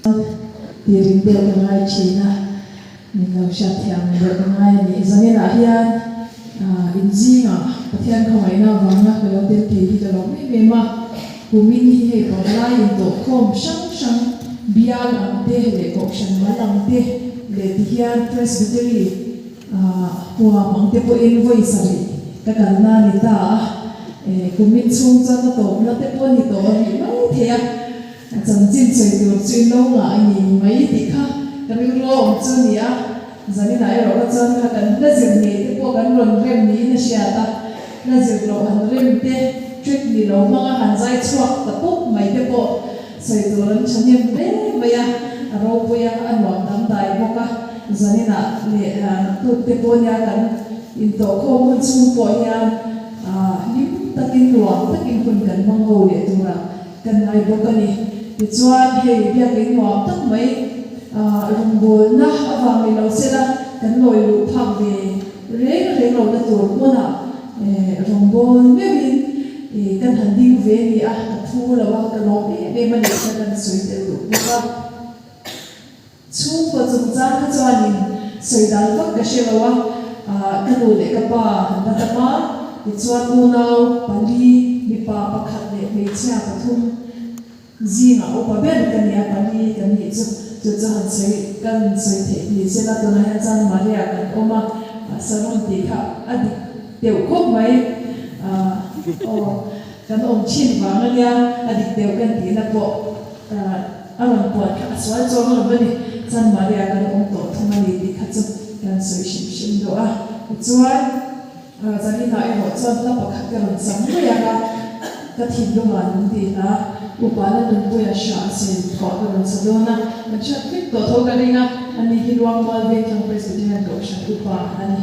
Ti ring deuh ka ngai thin a, min lo hriat thiam deuh ka ngai a ni. Zaninah hian inzingah Pathian khawngaihna avanga ka lo tel thei hi ka lawm em em a, kumin hi hei pawhlai intawhkhawm hrang hrang bial ang te leh kohhran mal ang te leh tihian Presbytery huam ang te pawhin vawi sarih ka kalna a ni ta a, kumin chhung chuan a tawpna te pawh a ni tawh rih mai thei a. A chanchin sawi tur chu in lo ngah ngei mai tih kha ka rilru a awm chu a ni a, zaninah erawh ka chuan kha kan hla zir ngei te pawh kan rawn rem niin a hriat a, hla zir loh han rem te, trick ni lo hmanga han zai chhuak ta pawp mai te pawh sawi tur an thahnem hle mai a, a ropui a, a nuam dangdai bawk a, zaninah leh naktuk te pawh nia kan intawhkhawm hun chhung pawh hian hlim takin nuam takin hun kan hmang ho leh tur a. Kan ngai bawk a ni. Tichuan, hei biakinn nuam tak mai rawngbawlna avang ni lo sela kan lawi luh phak ve reng reng lohna tur hmunah rawngbâwl meuhin kan han ding ve a ni a, ka phu lo a, ka lawm em em a ni kha kan sawi tel duh bawk a. Chhungkaw chungchang kha chuanin sawi dal vak ka hre lo a, ka nu leh ka pa han la dam a, tichuan unau pali, mipa pakhat leh hmeichhia pathum zingah upa ber ka ni a, pali kan nih chu, chu chu han sawi kan sawi theih ni se la, tunah hian chuan Maria kan awm a, Saron tih kha a dik deuh khawp mai, aw kan awm thin vang a nia, a dik deuh kan tihna pawh. A rawn puan kha a sual chuang lo a ni. Chan Maria kan awm tawh thung a ni tih kha chu kan sawi hrim hrim duh a. Tichuan, Zanina erawh chuan hla pakhat ka rawn sam mai ang a, ka thinlungah nung tih hla Upa Lalnunpuia hra a sawi pawh ka rawn sa dawn a, kan hriat vek tawh tho ka ring a, ani hi Luangmual Vengthlang Presbyterian Kohhran Upa a ni.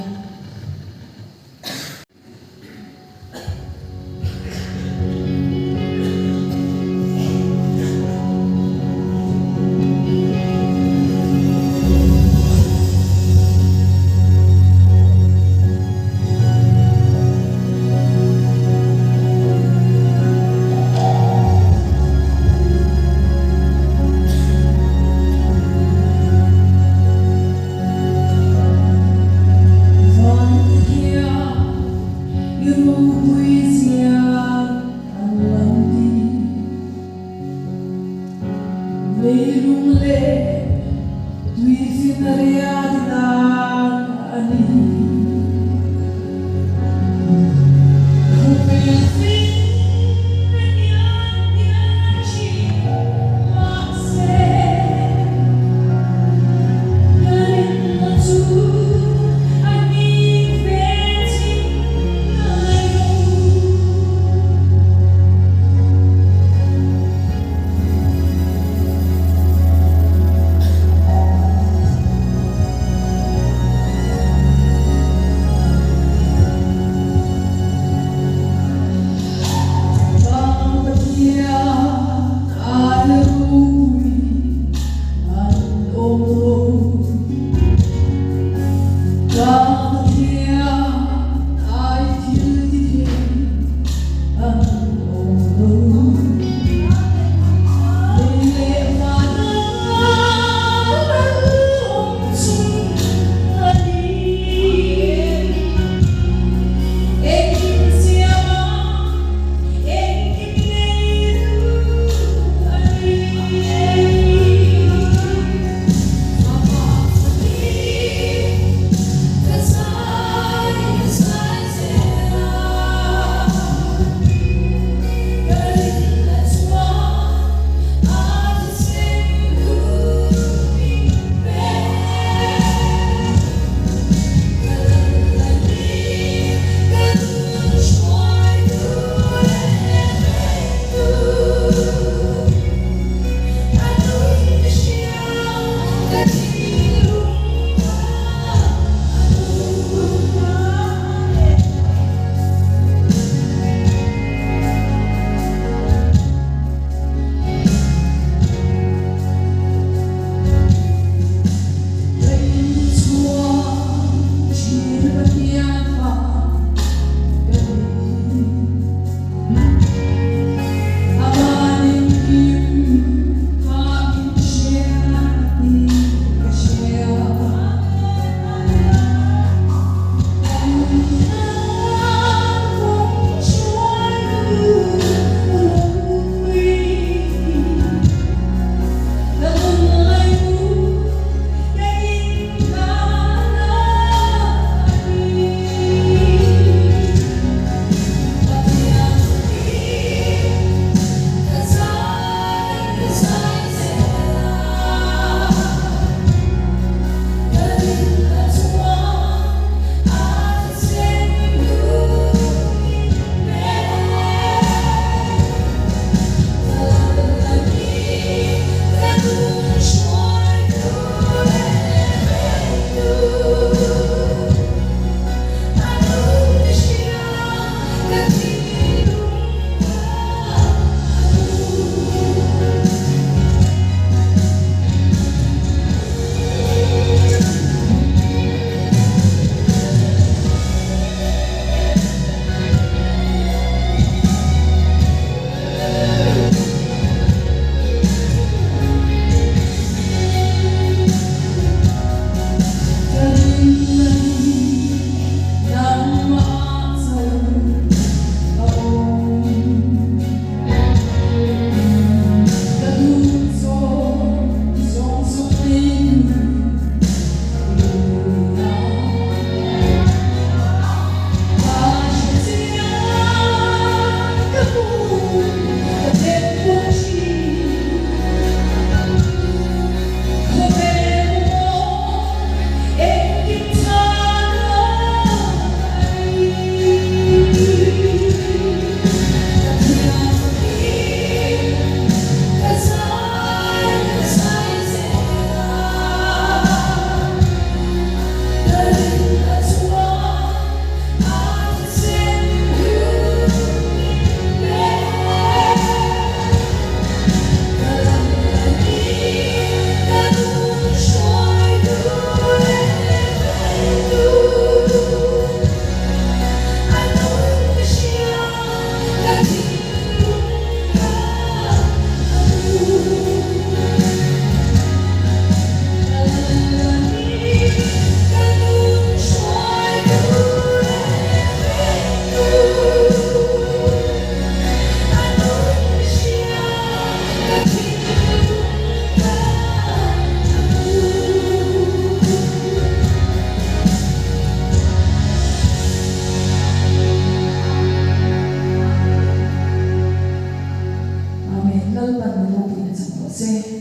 che.